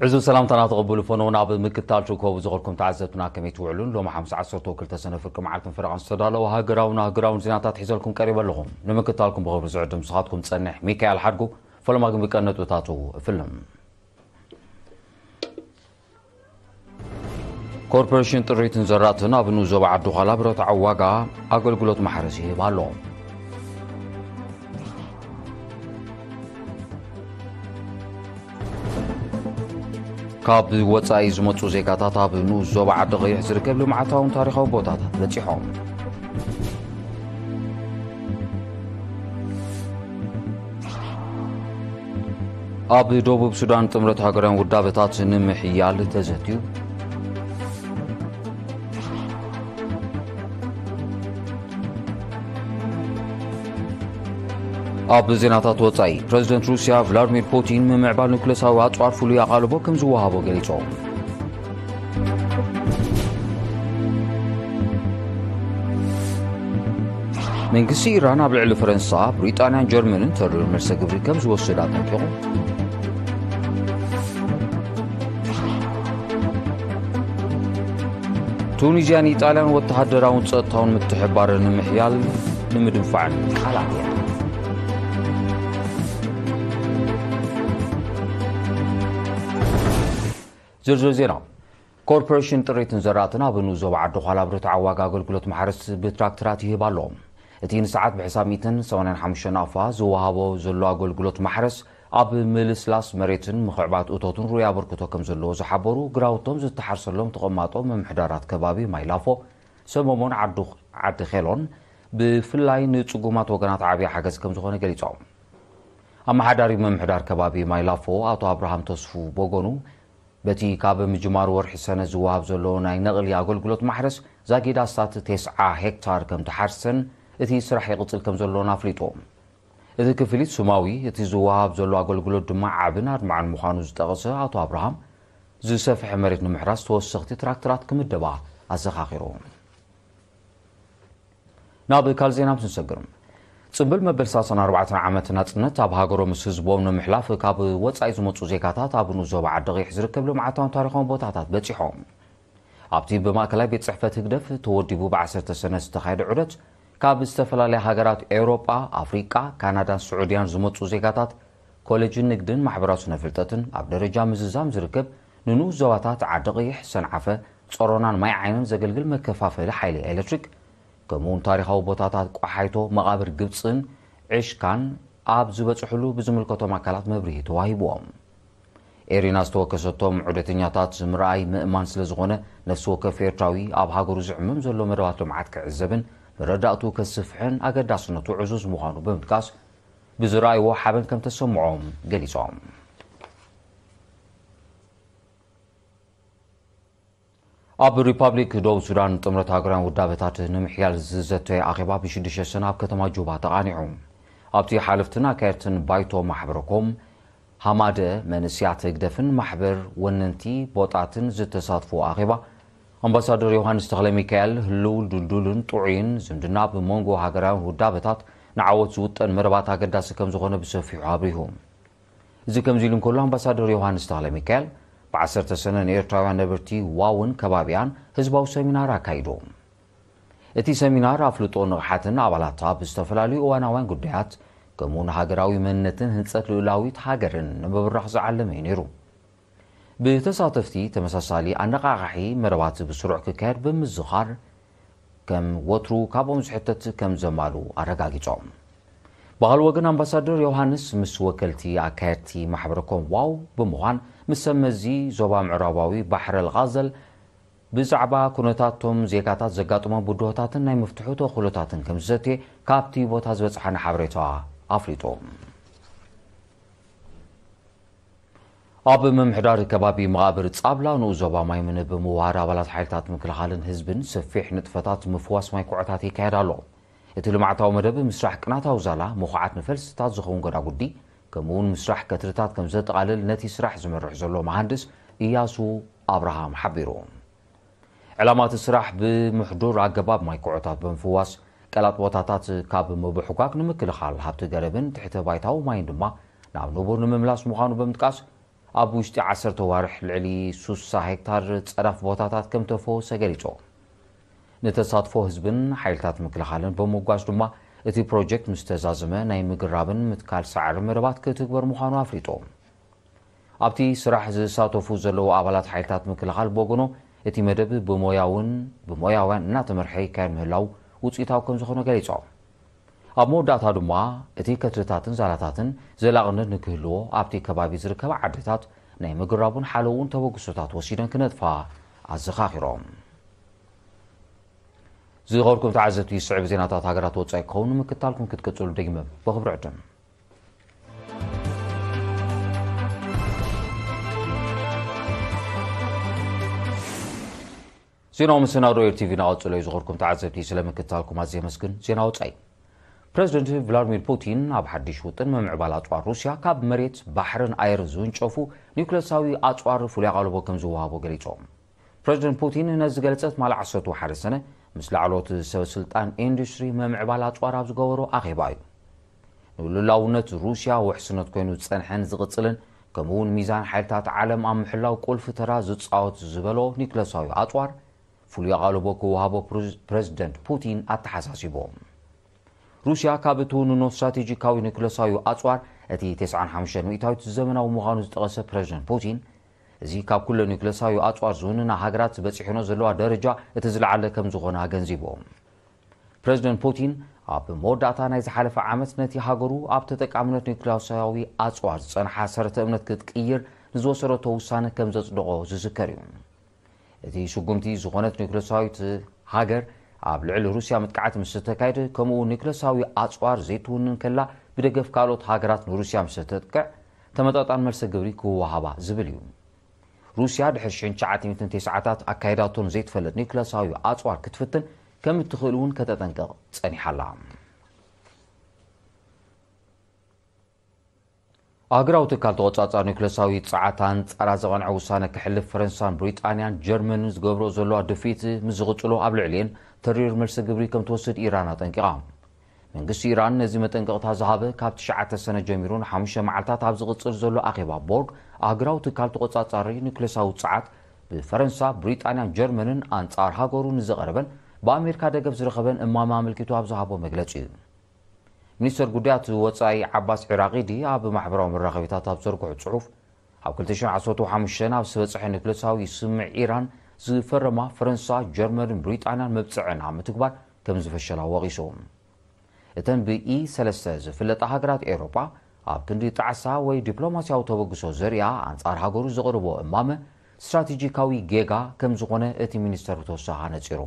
ዕዙዝ ሰላምታና ተቐብሉ። ፈነው ናብ ምክታል ትርከቡ ዝኸድኩም ተዓዘብትና፣ ከመይ ትውዕሉን? ሎሚ ሓሙስ ዓሰርተ ክልተ ሰነ ፍርቂ መዓልትን ፈረቓን ዝተዳለወ ሃገራውን ኣህጉራውን ዜናታት ሒዘልኩም ቀሪበ ኣለኹ። ንምክታልኩም ብኽብሪ ዝዕድም ንስኻትኩም ዝጸንሕ ሚካኤል ሓድጉ። ፈለማ ግን ብቀንዲ ነጥብታቱ እፍልም። ኮርፖሬሽን ጥሪትን ዘራእትን ኣብ ንኡስ ዞባ ዓዲ ዃላ ብረትዓዊ ዋጋ ኣገልግሎት ማሕረስ ይህብ ኣሎ። ካብ ወጻኢ ዝመጹ ዜጋታት ኣብ ንኡስ ዞባ ዓዲ ቀይሕ ዝርከብ ልምዓታውን ታሪኻዊ ቦታታት በጺሖም። ኣብ ደቡብ ሱዳን ጥምረት ሃገራውያን ውዳበታት ንምሕያል ተዘትዩ። ኣብ ዜናታት ወጻኢ፣ ፕረዚደንት ሩስያ ቭላድሚር ፑቲን ምምዕባል ኑክለሳዊ ኣጽዋር ፍሉይ ኣቓልቦ ከም ዝወሃቦ ገሊጹ። መንግስቲ ኢራን ኣብ ልዕሊ ፈረንሳ፣ ብሪጣንያን ጀርመንን ተሪር መልሰ ግብሪ ከም ዝወስድ ኣጠንቂቑ። ቱኒዝያ ንኢጣልያን ወተሃደራውን ጸጥታውን ምትሕብባርን ንምሕያል ንምድንፋዕን ቃል ኣትያ። ዝርዝር ዜና። ኮርፖሬሽን ጥሪትን ዘራእትን ኣብ ንኡስ ዞባ ዓዲ ዃላ ብረትዓዊ ዋጋ ኣገልግሎት ማሕረስ ብትራክተራት ይህብ ኣሎ። እቲ ንሰዓት ብሕሳብ ሚእትን ሰማንያን ሓሙሽተን ኣፋ ዝወሃቦ ዘሎ ኣገልግሎት ማሕረስ ኣብ ምልስላስ መሬትን ምኽዕባት እቶትን ርኡይ ኣበርክቶ ከም ዘለዎ ዝሓበሩ ግራውቶም ዝተሓርሰሎም ተቐማጦ ምምሕዳራት ከባቢ ማይላፎ ሰመሞን ዓዱ-፣ ዓዲ ኼሎን ብፍላይ ንጽጉማት ወገናት ዓብዪ ሓገዝ ከም ዝኾነ ገሊጾም። ኣመሓዳሪ ምምሕዳር ከባቢ ማይላፎ ኣቶ ኣብርሃም ተስፉ በጎኑ በቲ ካብ ምጅማር ወርሒ ሰነ ዝወሃብ ዘሎ ናይ ነቕሊ ኣገልግሎት ማሕረስ ዛጊድ ኣስታት ተስዓ ሄክታር ከም ተሓርሰን እቲ ስራሕ ይቕጽል ከም ዘሎን ኣፍሊጡ። እቲ ክፍሊት ስማዊ፣ እቲ ዝወሃብ ዘሎ ኣገልግሎት ድማ ዓብን ኣድማዕን ምዃኑ ዝጠቐሰ ኣቶ ኣብርሃም፣ ዝሰፍሐ መሬት ንምሕራስ ተወሰኽቲ ትራክተራት ክምደባ ኣዘኻኺሩ። ናብ ካልእ ዜና ምስ ንሰግር፣ ጽምብል መበል ሰላሳን ኣርባዕተን ዓመት ናጽነት ኣብ ሃገሮም ምስ ህዝቦም ንምሕላፍ ካብ ወጻኢ ዝመጹ ዜጋታት ኣብ ንኡስ ዞባ ዓዲ ቀይሕ ዝርከብ ልምዓታውን ታሪኻውን ቦታታት በጺሖም። ኣብቲ ብማእከላይ ቤት ጽሕፈት ህግደፍ ተወዲቡ ብዓሰርተ ሰነ ዝተኻየደ ዑደት፣ ካብ ዝተፈላለያ ሃገራት ኤውሮጳ፣ ኣፍሪቃ፣ ካናዳን ስዑድያን ዝመጹ ዜጋታት ኮሌጅ ንግድን ማሕበራዊ ስነ ፍልጠትን ኣብ ደረጃ ምዝዛም ዝርከብ ንንኡስ ዞባታት ዓዲ ቀይሕ፣ ሰንዓፈ፣ ጸሮናን ማይ ዓይንን ዘገልግል መከፋፈሊ ሓይሊ ኤሌክትሪክ፣ ከምኡውን ታሪኻዊ ቦታታት ቆሓይቶ፣ መቓብር ግብጽን ዕሽካን ኣብ ዝበጽሕሉ ብዝምልከቶም ኣካላት መብርሂ ተዋሂብዎም። ኤሪና ዝተወከሰቶም ዑደተኛታት ምርኣይ ምእማን ስለ ዝኾነ፣ ነፍሲ ወከፍ ኤርትራዊ ኣብ ሃገሩ ዝዕምም ዘሎ መደባት ልምዓት ክዕዘብን መረዳእቱ ከስፍሕን ኣገዳስነቱ ዕዙዝ ምዃኑ ብምጥቃስ፣ ብዝረኣይዎ ሓበን ከም ተሰምዖም ገሊጾም። ኣብ ሪፓብሊክ ደቡብ ሱዳን ጥምረት ሃገራውያን ውዳበታት ንምሕያል ዝዘተየ ኣኼባ ብሽዱሽተ ሰነ ኣብ ከተማ ጁባ ተቓኒዑ። ኣብቲ ሓለፍትን ኣካየድትን ባይቶ ማሕበረኮም ሃማደ፣ መንእሰያት ህግደፍን ማሕበር ወነንቲ ቦጣትን ዝተሳትፎ ኣኼባ፣ ኣምባሳደር ዮሃንስ ተኽለ ሚካኤል ህልው ድልዱልን ጥዑይን ዝምድና ብመንጎ ሃገራውያን ውዳበታት ንዓወት ዝውጠን መደባት ኣገዳሲ ከም ዝኾነ ብሰፊሑ ኣብሪሁ። እዚ ከምዚ ኢሉ እንከሎ፣ ኣምባሳደር ዮሃንስ ተኽለ ሚካኤል ብዓሰርተ ሰነ ንኤርትራውያን ነበርቲ ዋውን ከባቢያን ህዝባዊ ሰሚናር ኣካይዱ። እቲ ሰሚናር ኣፍልጦ ንቕሓትን ኣባላታ ብዝተፈላለዩ እዋናውያን ጉዳያት፣ ከምኡ ንሃገራዊ መንነትን ህንጸት ልኡላዊት ሃገርን ንምብራኽ ዝዓለመ እዩ ነይሩ። ብተሳተፍቲ ተመሳሳሊ ኣነቓቓሒ መደባት ብስሩዕ ክካየድ ብምዝኻር፣ ከም ወትሩ ካብኦም ዝሕተት ከም ዘማሉ ኣረጋጊጾም። ብኻልእ ወገን፣ ኣምባሳደር ዮሃንስ ምስ ወከልቲ ኣካየድቲ ማሕበረ ኮም ዋው ብምዃን፣ ምስ ሰብ መዚ ዞባ ምዕራባዊ ባሕረ ኣልጋዘል ብዛዕባ ኩነታቶም ዜጋታት ዘጋጥሞም ብድሆታትን ናይ ምፍትሑ ተኽእሎታትን ከም ዝዘትየ ካብቲ ቦታ ዝበጽሓና ሓበሬታ ኣፍሊጡ። ኣብ ምምሕዳር ከባቢ መቓብር ጻብላ ንኡስ ዞባ ማይምነ ብምውሃድ ኣባላት ሓይልታት ምክልኻልን ህዝብን ሰፊሕ ንጥፈታት ምፍዋስ ማይ ኩዖታት ይካየድ ኣሎ። እቲ ልምዓታዊ መደብ ምስራሕ ቅናታዊ ዛላ ምኹዓት ንፈልስታት ዝኸውን ጎዳጉዲ፣ ከምኡውን ምስራሕ ከትርታት ከም ዘጠቓልል ነቲ ስራሕ ዝመርሕ ዘሎ መሃንድስ እያሱ ኣብርሃም ሓቢሩ። ዕላማ እቲ ስራሕ ብምሕዱር ኣገባብ ማይ ኩዖታት ብምፍዋስ፣ ቀላጥ ቦታታት ካብ ምብሕጓግ ንምክልኻል፣ ሃብቲ ገረብን ትሕተ ባይታዊ ማይን ድማ ናብ ንቡር ንምምላስ ምዃኑ ብምጥቃስ፣ ኣብ ውሽጢ ዓሰርተ ዋርሕ ልዕሊ ሱሳ ሄክታር ጸዳፍ ቦታታት ከም ተፈወሰ ገሊጹ። ንተሳትፎ ህዝብን ሓይልታት ምክልኻልን ብምጓዝ ድማ፣ እቲ ፕሮጀክት ምስ ተዛዘመ ናይ ምግራብን ምትካል ሳዕሪ መደባት ክትግበር ምዃኑ ኣፍሊጡ። ኣብቲ ስራሕ ዝሳተፉ ዘለዉ ኣባላት ሓይልታት ምክልኻል ብወገኖም፣ እቲ መደብ ብሞያውን ብሞያውያን እናተመርሐ ይካየድ ምህላው ውፅኢታዊ ከም ዝኾነ ገሊጾም። ኣብ መወዳእታ ድማ፣ እቲ ከትርታትን ዛላታትን ዘላቕነት ንክህልዎ ኣብቲ ከባቢ ዝርከባ ዓድታት ናይ ምግራቡን ሓለውን ተበግሶታት ወሲደን ክነጥፋ ኣዘኻኺሮም። ዝኸበርኩም ተዓዘብቲ፣ ዝስዕብ ዜናታት ሃገራት ወጻኢ ክኸውን ምክትታልኩም ክትቅጽሉ ደጊመ ብኽብሪ ዕድም። ዜናዊ መሰናዶ ኤር ቲቪ እናቐጸሎ እዩ። ዝኸበርኩም ተዓዘብቲ፣ ስለ ምክትታልኩም ኣዝየ የመስግን። ዜና ወጻኢ። ፕረዚደንት ቭላድሚር ፑቲን ኣብ ሓድሽ ውጥን ምምዕባል ኣጽዋር ሩስያ ካብ መሬት፣ ባሕርን ኣየርን ዝውንጨፉ ኒውክለሳዊ ኣጽዋር ፍሉይ ኣቓልቦ ከም ዝወሃቦ ገሊጾም። ፕረዚደንት ፑቲን ነዚ ዝገለጸ ትማሊ ዓሰርተ ሓደ ሰነ ምስ ላዕለዎት ሰበ ስልጣን ኢንዱስትሪ ምምዕባል ኣጽዋር ኣብ ዝገበሮ ኣኼባ እዩ። ንልኡላውነት ሩስያ ውሕስነት ኮይኑ ዝጸንሐን ዝቕጽልን፣ ከምኡ እውን ሚዛን ሓይልታት ዓለም ኣብ ምሕላው ቁልፊ ተራ ዝጻወት ዝበሎ ኒውክለሳዊ ኣጽዋር ፍሉይ ኣቓልቦ ክወሃቦ ፕሬዝ-፣ ፕረዚደንት ፑቲን ኣተሓሳሲቦም። ሩስያ ካብ እትውንኖ ስትራቴጂካዊ ኒውክለሳዊ ኣጽዋር እቲ ተስዓን ሓሙሽተን ሚእታዊት ዘመናዊ ምዃኑ ዝጠቐሰ ፕረዚደንት ፑቲን፣ እዚ ካብ ኩለን ኒውክለሳዊ ኣጽዋር ዝውንና ሃገራት በጺሕኖ ዘለዋ ደረጃ እቲ ዝለዓለ ከም ዝኾነ ኣገንዚቦም። ፕረዚደንት ፑቲን ኣብ መወዳእታ ናይ ዝሓለፈ ዓመት ነቲ ሃገሩ ኣብ ተጠቃምነት ኒውክለሳዊ ኣጽዋር ዝጸንሓ ሰረተ እምነት ክትቅይር ንዝወሰደቶ ውሳነ ከም ዘጽደቖ ዝዝከር እዩ። እቲ ስጉምቲ ዝኾነት ኒውክለሳዊት ሃገር ኣብ ልዕሊ ሩስያ መጥቃዕቲ ምስ ተካየደ፣ ከምኡ እውን ኒውክለሳዊ ኣጽዋር ዘይትውንን ከላ ብደገፍ ካልኦት ሃገራት ንሩስያ ምስ ተጥቅዕ፣ ተመጣጣን መልሰ ግብሪ ክወሃባ ዝብል እዩ። ሩስያ ድሕሪ ሽሕን ትሽዓተ ሚእትን ተስዓታት ኣካይዳቶ ንዘይትፈልጥ ኒውክለሳዊ ኣጽዋር ክትፍትን ከም እትኽእል እውን ከተጠንቅቕ ጸኒሓ ኣላ። ኣህጉራዊ ትካል ተቖጻጻሪ ኒውክለሳዊ ጸዓት ኣንጻራ ዘቐንዐ ውሳነ ከሕልፍ ፈረንሳን ብሪጣንያን ጀርመንን ዝገብሮ ዘለዋ ድፍኢት ምስ ዝቕጽሎ ኣብ ልዕሊኤን ተሪር መልሲ ግብሪ ከም ትወስድ ኢራን ኣጠንቂቓ። መንግስቲ ኢራን ነዚ መጠንቀቕታ ዝሃበ ካብ ትሽዓተ ሰነ ጀሚሩ ንሓሙሽተ መዓልታት ኣብ ዝቕጽል ዘሎ ኣኼባ ቦርድ ኣህጉራዊ ትካል ተቖጻጻሪ ኒውክለሳዊ ጸዓት ብፈረንሳ፣ ብሪጣንያን ጀርመንን ኣንጻር ሃገሩ ንዘቐረበን ብኣሜሪካ ደገፍ ዝረኸበን እማመ ኣመልኪቱ ኣብ ዝሃቦ መግለጺ እዩ። ሚኒስተር ጉዳያት ወጻኢ ዓባስ ዒራቒዲ ኣብ ማሕበራዊ መራኸቢታት ኣብ ዘርግሑ ጽሑፍ፣ ኣብ ክልተ ሽሕን ዓሰርተ ሓሙሽተን ኣብ ዝበጽሐ ኒውክለሳዊ ስምምዕ ኢራን ዝፈረማ ፈረንሳ፣ ጀርመንን ብሪጣንያን መብጽዐን ኣብ ምትግባር ከም ዝፈሸላ ወቒሱ። እተን ብኢ ሰለስተ ዝፍለጣ ሃገራት ኤውሮጳ ኣብ ክንዲ ጣዕሳ ወይ ዲፕሎማስያዊ ተበግሶ ዘርእያ ኣንጻር ሃገሩ ዘቕርቦ እማመ ስትራቴጂካዊ ጌጋ ከም ዝኾነ እቲ ሚኒስተር ብተወሳኺ ኣነጺሩ።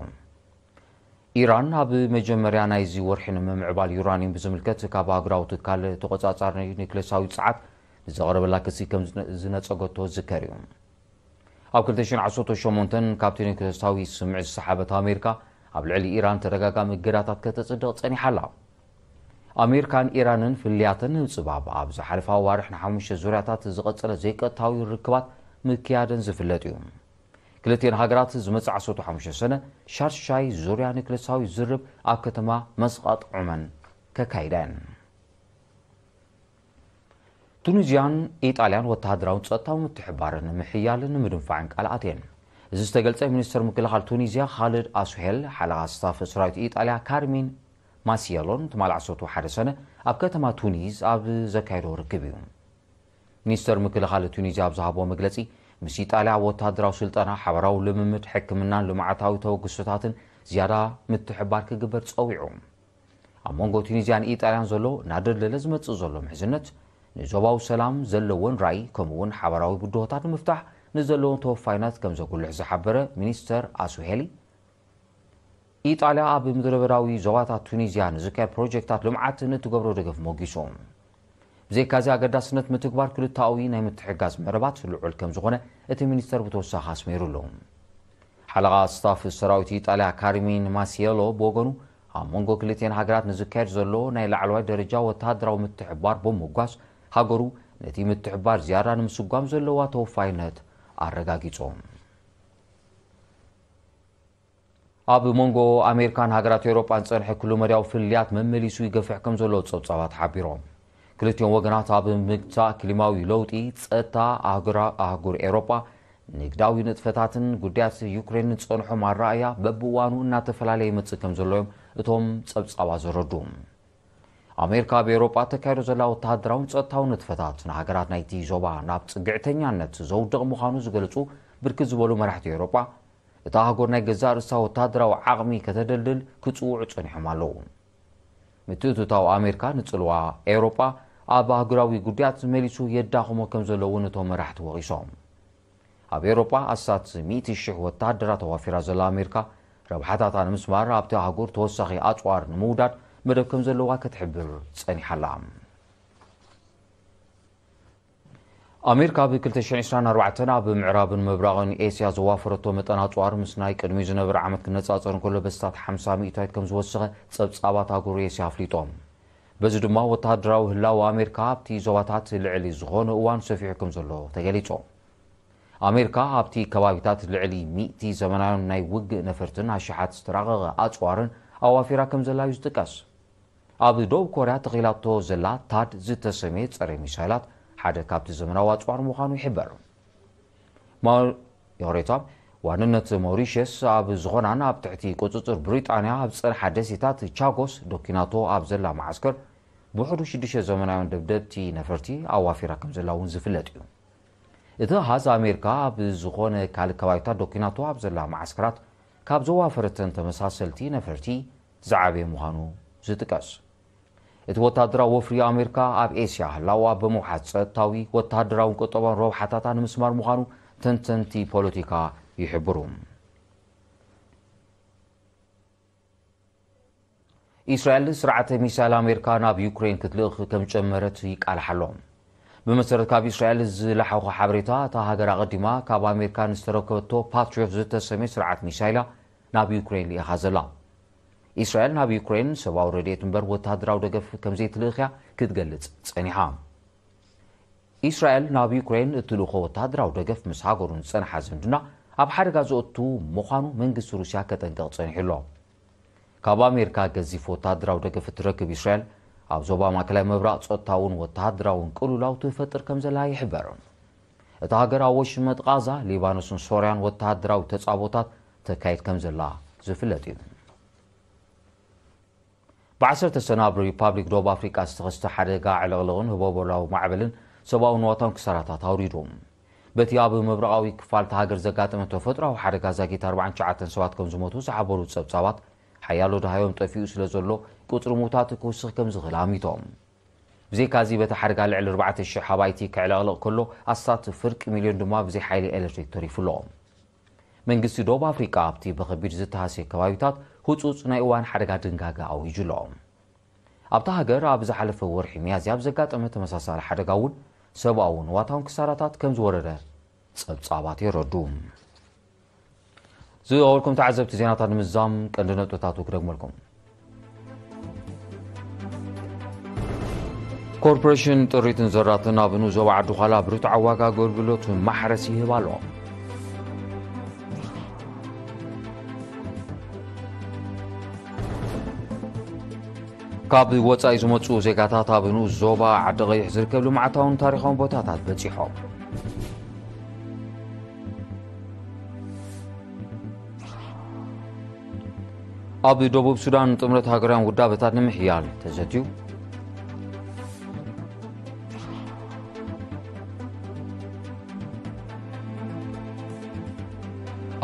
ኢራን ኣብ መጀመርያ ናይዚ ወርሒ ንምምዕባል ዩራኒየም ብዝምልከት ካብ ኣህጉራዊ ትካል ተቖጻጻሪ ኒውክለሳዊ ጸዓት ንዘቕረበላ ክሲ ከም ዝነ-፣ ዝነጸገቶ ዝዝከር እዩ። ኣብ ክልተ ሽሕን ዓሰርተ ሸሞንተን ካብቲ ኒውክለሳዊ ስምምዕ ዝሰሓበት ኣሜሪካ፣ ኣብ ልዕሊ ኢራን ተደጋጋሚ እገዳታት ከተጽድቕ ጸኒሓ ኣላ። ኣሜሪካን ኢራንን ፍልልያተን ንምጽባብ ኣብ ዝሓለፋ ኣዋርሕ ንሓሙሽተ ዙርያታት ዝቐጸለ ዘይቀጥታዊ ርክባት ምክያደን ዝፍለጥ እዩ። ክልቲኤን ሃገራት ዝመጽእ ዓሰርተ ሓሙሽተ ሰነ ሻድሻይ ዙርያ ኒውክለሳዊ ዝርብ ኣብ ከተማ መስቃጥ ዑመን ከካይዳ እየን። ቱኒዝያን ኢጣልያን ወተሃደራውን ጸጥታዊ ምትሕብባር ንምሕያልን ንምድንፋዕን ቃል ኣትየን። እዚ ዝተገልጸ ሚኒስተር ምክልኻል ቱኒዝያ ኻልድ ኣሱሄል፣ ሓለቓ ስታፍ ሰራዊት ኢጣልያ ካርሚን ማሲየሎን ትማሊ ዓሰርተ ሓደ ሰነ ኣብ ከተማ ቱኒዝ ኣብ ዘካየዶ ርክብ እዩ። ሚኒስተር ምክልኻል ቱኒዝያ ኣብ ዝሃቦ መግለጺ፣ ምስ ኢጣልያ ኣብ ወተሃደራዊ ስልጠና፣ ሓበራዊ ልምምድ፣ ሕክምናን ልምዓታዊ ተበግሶታትን ዝያዳ ምትሕብባር ክግበር ጸዊዑ። ኣብ መንጎ ቱኒዝያን ኢጣልያን ዘሎ እናደልደለ ዝመጽእ ዘሎ ምሕዝነት፣ ንዞባዊ ሰላም ዘለወን ራእይ፣ ከምኡ'ውን ሓበራዊ ብድሆታት ንምፍታሕ ንዘለወን ተወፋይነት ከም ዘጉልሕ ዝሓበረ ሚኒስተር ኣሱሄሊ፣ ኢጣልያ ኣብ ምድረበዳዊ ዞባታት ቱኒዝያ ንዝካየድ ፕሮጀክታት ልምዓት ንእትገብሮ ደገፍ ሞጊሱ። ብዘይካዚ፣ ኣገዳስነት ምትግባር ክልተኣዊ ናይ ምትሕጋዝ መረባት ልዑል ከም ዝኾነ እቲ ሚኒስተር ብተወሳኺ ኣስሚሩሉ። ሓለቓ ስታፍ ሰራዊት ኢጣልያ ካርሚን ማሲየሎ ብወገኑ፣ ኣብ መንጎ ክልቲኤን ሃገራት ንዝካየድ ዘሎ ናይ ላዕለዋይ ደረጃ ወተሃደራዊ ምትሕብባር ብምጉጓስ፣ ሃገሩ ነቲ ምትሕብባር ዝያዳ ንምስጓም ዘለዋ ተወፋይነት ኣረጋጊጹ። ኣብ መንጎ ኣሜሪካን ሃገራት ኤውሮጳን ዝጸንሐ ኩሉ መዳያዊ ፍልልያት መመሊሱ ይገፍሕ ከም ዘሎ ጸብጻባት ሓቢሮም። ክልቲኦም ወገናት ኣብ ምግታእ ክሊማዊ ለውጢ፣ ጸጥታ ኣህጉራ-፣ ኣህጉር ኤውሮጳ፣ ንግዳዊ ንጥፈታትን ጉዳያት ዩክሬን ዝጸንሖም ኣረኣእያ በብእዋኑ እናተፈላለየ ይመጽእ ከም ዘሎ እዮም እቶም ጸብጻባት ዘረዱ። ኣሜሪካ ኣብ ኤውሮጳ ተካይዶ ዘላ ወተሃደራውን ጸጥታውን ንጥፈታት ንሃገራት ናይቲ ዞባ ናብ ጽግዕተኛነት ዘውድቕ ምዃኑ ዝገለጹ ብርክት ዝበሉ መራሕቲ ኤውሮጳ፣ እታ ኣህጉር ናይ ገዛእ ርእሳ ወተሃደራዊ ዓቕሚ ከተደልድል ክጽውዑ ጸኒሖም ኣለዉ። ምትእትታው ኣሜሪካ ንጽልዋ ኤውሮጳ ኣብ ኣህጉራዊ ጉዳያት መሊሱ የዳኽሞ ከም ዘሎ እውን እቶም መራሕቲ ወቒሶም። ኣብ ኤውሮጳ ኣስታት ሚእቲ ሽሕ ወተሃደራት ኣዋፊራ ዘላ ኣሜሪካ፣ ረብሓታታ ንምስማር ኣብቲ ኣህጉር ተወሳኺ ኣጽዋር ንምውዳድ መደብ ከም ዘለዋ ክትሕብር ጸኒሓ ኣላ። ኣሜሪካ ኣብ ክልተ ሽሕን ዕስራን ኣርባዕተን ኣብ ምዕራብን ምብራቕን ኤስያ ዘዋፈረቶ መጠን ኣጽዋር ምስ ናይ ቅድሚ ዝነበረ ዓመት ክነጻጸር እንከሎ በስታት ሓምሳ ሚእታዊት ከም ዝወሰኸ ጸብጻባት ኣህጉር ኤስያ ኣፍሊጦም። በዚ ድማ ወተሃደራዊ ህላወ ኣሜሪካ ኣብቲ ዞባታት ልዕሊ ዝኾነ እዋን ሰፊሑ ከም ዘሎ ተገሊጹ። ኣሜሪካ ኣብቲ ከባቢታት ልዕሊ ሚእቲ ዘመናውያን ናይ ውግእ ነፈርትን ኣሽሓት ዝተራቐቐ ኣጽዋርን ኣዋፊራ ከም ዘላ እዩ ዝጥቀስ። ኣብ ደቡብ ኮርያ ተኺላቶ ዘላ ታድ ዝተሰምየ ጸረ ሚሳይላት ሓደ ካብቲ ዘመናዊ ኣጽዋር ምዃኑ ይሕበር። ማ-፣ ይቕሬታ፣ ዋንነት ሞሪሸስ ኣብ ዝኾናን ኣብ ትሕቲ ቁጽጽር ብሪጣንያ ኣብ ዝጸንሓ ደሴታት ቻጎስ ዶኪናቶ ኣብ ዘላ መዓስከር ብውሕዱ ሽዱሽተ ዘመናውያን ደብደብቲ ነፈርቲ ኣዋፊራ ከም ዘላ እውን ዝፍለጥ እዩ። እቲ ኣሃዝ ኣሜሪካ ኣብ ዝኾነ ካልእ ከባቢታት ዶኪናቶ ኣብ ዘላ መዓስከራት ካብ ዘዋፈረተን ተመሳሰልቲ ነፈርቲ ዝዓበየ ምዃኑ ዝጥቀስ። እቲ ወታደራዊ ወፍሪ ኣሜሪካ ኣብ ኤስያ ህላዋ ብምውሓድ ጸጥታዊ፣ ወታደራውን ቁጠባውን ረብሓታታ ንምስማር ምዃኑ ተንተንቲ ፖለቲካ ይሕብሩ። እስራኤል ስርዓተ ሚሳይል ኣሜሪካ ናብ ዩክሬን ክትልእኽ ከም ዝጀመረት ይቃልሕ ኣሎ። ብመሰረት ካብ እስራኤል ዝለሓኹ ሓበሬታ፣ እታ ሃገር ኣቐዲማ ካብ ኣሜሪካ ንዝተረከበቶ ፓትሪዮት ዝተሰምየ ስርዓት ሚሳይላ ናብ ዩክሬን ልኢኻ ዘላ። እስራኤል ናብ ዩክሬን ሰብኣዊ ረድኤት እምበር ወተሃደራዊ ደገፍ ከም ዘይትልእኽያ ክትገልጽ ጸኒሓ። እስራኤል ናብ ዩክሬን እትልእኾ ወተሃደራዊ ደገፍ ምስ ሃገሩን ዝጸንሓ ዝምድና ኣብ ሓደጋ ዘእቱ ምዃኑ መንግስቲ ሩስያ ከጠንቅቕ ጸኒሑ ኣሎ። ካብ ኣሜሪካ ገዚፍ ወተሃደራዊ ደገፍ እትረክብ እስራኤል፣ ኣብ ዞባ ማእከላይ ምብራቕ ጸጥታውን ወተሃደራውን ቅልውላው ትፈጥር ከም ዘላ ይሕበር። እታ ሃገር ኣብ ወሽመጥ ቃዛ፣ ሊባኖስን ሶርያን ወተሃደራዊ ተጻቦታት ተካይድ ከም ዘላ ዝፍለጥ እዩ። ብዓሰርተ ሰነ ኣብ ሪፓብሊክ ደቡብ ኣፍሪቃ ዝተኸስተ ሓደጋ ዕልቕልቕን ህቦቦላዊ ማዕበልን ሰብኣዊ ንዋታውን ክሳራታት ኣውሪዱ። በቲ ኣብ ምብራቓዊ ክፋል እታ ሃገር ዘጋጠመ ተፈጥሮኣዊ ሓደጋ ዛጊት ኣርባዓን ትሽዓተን ሰባት ከም ዝሞቱ ዝሓበሩ ጸብጻባት፣ ሓያሎ ደሃዮም ጠፊኡ ስለ ዘሎ፣ ቁጽሪ ምዉታት ክውስኽ ከም ዝኽእል ኣሚቶም። ብዘይካዚ፣ በቲ ሓደጋ ልዕሊ ኣርባዕተ ሽሕ ኣባይቲ ክዕለቕልቕ ከሎ፣ ኣስታት ፍርቂ ሚልዮን ድማ ብዘይ ሓይሊ ኤሌክትሪክ ተሪፉ ኣሎ። መንግስቲ ደቡብ ኣፍሪቃ ኣብቲ ብኸቢድ ዝተሃስየ ከባቢታት ህጹጽ ናይ እዋን ሓደጋ ድንጋገ ኣዊጁ ኣሎ። ኣብታ ሃገር ኣብ ዝሓለፈ ወርሒ ሚያዝያ ኣብ ዘጋጠመ ተመሳሳሊ ሓደጋ እውን ሰብኣውን ንዋታውን ክሳራታት ከም ዝወረደ ጸብጻባት የረዱ። ዝኸበርኩም ተዓዘብቲ፣ ዜናታት ንምዝዛም ቀንዲ ነጥብታቱ ክደግመልኩም። ኮርፖሬሽን ጥሪትን ዘራትን ኣብ ንኡስ ዞባ ዓዲ ዃላ ብርቱዕ ዋጋ ኣገልግሎት ማሕረስ ይህብ ኣሎ። ካብ ወጻኢ ዝመጹ ዜጋታት ኣብ ንኡስ ዞባ ዓዲ ቀይሕ ዝርከብ ልምዓታውን ታሪኻውን ቦታታት በጺሖም። ኣብ ደቡብ ሱዳን ጥምረት ሃገራውያን ውዳበታት ንምሕያል ተዘትዩ።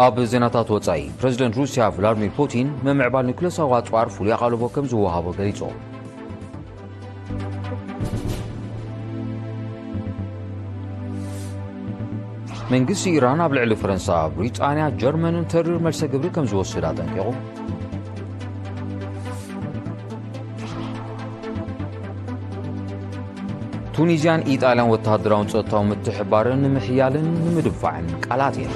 ኣብ ዜናታት ወጻኢ፣ ፕረዚደንት ሩስያ ቭላድሚር ፑቲን ምምዕባል ኒኩለሳዊ ኣጽዋር ፍሉይ ኣቓልቦ ከም ዝወሃቦ ገሊጹ። መንግስቲ ኢራን ኣብ ልዕሊ ፈረንሳ፣ ብሪጣንያ፣ ጀርመንን ተሪር መልሰ ግብሪ ከም ዝወስድ ኣጠንቂቑ። ቱኒዝያን ኢጣልያን ወተሃደራውን ጸጥታውን ምትሕብባርን ንምሕያልን ንምድንፋዕን ቃል ኣትየን።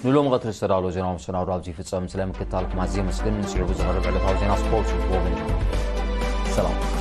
ንሎሚ ቀትሪ ዝተዳለወ ዜናዊ መሰናዶ ኣብዚ ይፍጸም። ስለ ምክትታልኩም ኣዝየ የመስግን። ንጽሑፉ ዝቐርብ ዕለታዊ ዜና ስፖርት ይትወብን። ሰላም።